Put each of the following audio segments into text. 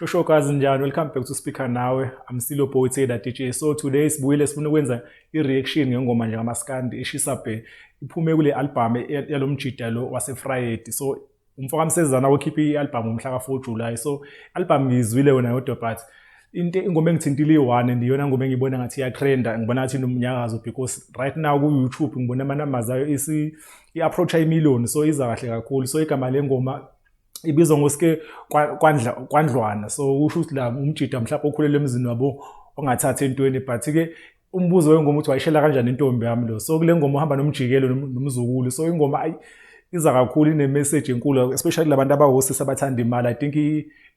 Shosho guys, njani? Welcome back to Speaker Nawe. I'm still your boy Taylor DJ. So today sibuyile, sifuna ukwenza i-reaction ngengoma nje kamaskandi eshisa bhe. Iphume kule album yalomjida lo waseFriday. So umfo kaMsezana okhiphe i-album umhla ka-4 July. So album ngiyizwile wena yodwa, but into ingoma engithintile iyi-one and iyona ngoma engibona ngathi iyatrenda, ngibona ngathi inomnyakazo because right now ku-YouTube ngibona ama-numbers ayo i-approach-a imillion, so iza kahle kakhulu. So igama lengoma ibizwa ngoSke Kwandlwana. So kusho ukuthi la umjida mhlawumbe okhulele emzini wabo ongathathi entweni, but-ke umbuzo wengoma uthi wayishela kanjani intombi yami lo. So kule ngoma uhamba nomjikelo nomzukulu. So ingoma ayi iza kakhulu, ine-message enkulu, especially labantu abawosisi abathanda imali. I think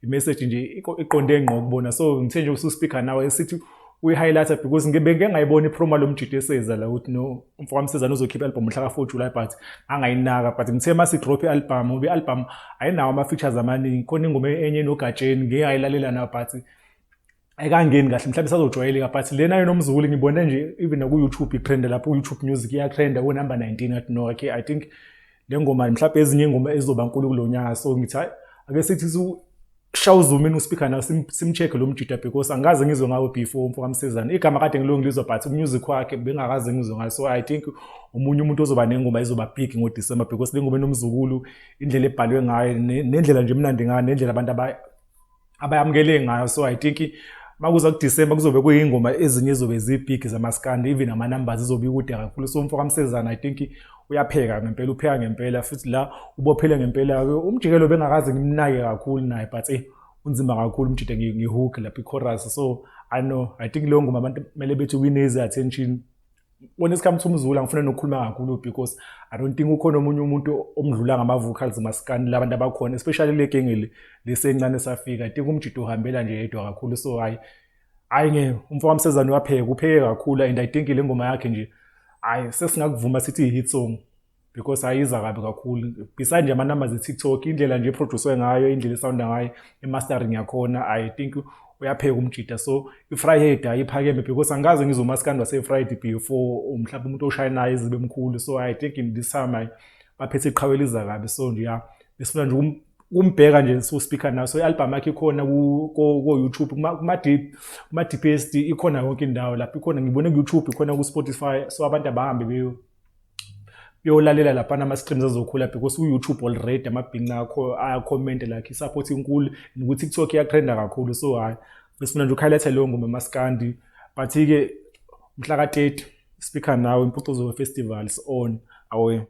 i-message nje iqonde ngqo kubona. So ngithe nje usu-speaker nawe esithi uyi-highlighter because bengike ngayibona ipromo lomjida eseza la ukuthi no, umfo kaMsezana uzokhipha i-album mhla ka-4 July, but angayinaka. But ngithe mase drop i-album, ngoba i-album ayinawo ama-features amaningi. Khona ingoma enye enogatsheni, ngike ngayilalela nayo, but ayikangeni kahle, mhlawumbe isazojwayeleka. But lena yonomzukulu ngibone nje even naku-YouTube itrenda lapho, ku-YouTube Music iyatrenda ku-number 19. Athi no, okay, I think le ngoma mhlawumbe ezinye ingoma ezizoba nkulu kulo nyaka. So ngithi hayi, ake sithi shaya uzoom in uspeaker nawo, sim-check lo mjida because angikaze ngizwe ngawo before umfo kaMsezana. Igama kade ngilokhu ngilizwa, but umusic wakhe bengakaze ngizwe ngayo. So I think omunye umuntu ozoba nengoma ezoba big ngoDecember because le ngoma enomzukulu, indlela ebhalwe ngayo nendlela nje emnandi ngayo, nendlela abantu abayamukele ngayo. So I think makuza kuDecember kuzobe kuyingoma ezinye ezobe zibig zamaskandi, even ama-numbers izobe ikude kakhulu. So umfo kaMsezana I think uyapheka ngempela, upheka ngempela futhi la ubophele ngempela. Umjikelo bengakaze ngimnake kakhulu naye, but unzima kakhulu umjida ngihook lapha i-chorus. So I know, I think leyo ngoma abantu kumele bethi wineze attention. When it comes to umzukulu, angifuna nokukhuluma kakhulu because I don't think ukhona omunye umuntu omdlula ngama-vocals maskandi labantu abakhona, especially le genge lesencane esafika. I think umjida uhambela nje yedwa kakhulu. So hayi hayi ngeke, umfo kaMsezana uyapheka, upheke kakhulu and I think le ngoma yakhe nje hayi sesingakuvuma sithi i-hit song because ayiza kabi kakhulu. Beside nje ama-numbers e-TikTok, indlela nje eproducwe ngayo, indlela esounda ngayo, i-mastering yakhona, I think uyapheka umjida. So i-Vryheid ayiphakeme because angikaze ngizwe umaskandi wase-Vryheid before, mhlawumbe umuntu oshayinayo izibe mkhulu. So I think in this time ayi baphethe iqhawe eliza kabi. So nje ya, besifuna nje ukumbheka nje so-speaker nayo. So i-album yakhe ikhona ko-YouTube, kuma-DPSD, ikhona yonke indawo lapho ikhona. Ngibone ku-YouTube ikhona, ku-Spotify. So abantu abahambe beyolalela laphana, ama-streams azokhula because u-YouTube already amabhinca akho ayakhomenta, like i-support inkulu, noku-TikTok iyatrenda kakhulu. So hhayi, besifuna nje ukuhighlight-a leyo ngoma emaskandi. But-ke mhla ka-30, speaker nawe, Impucuzo Festivals on awe.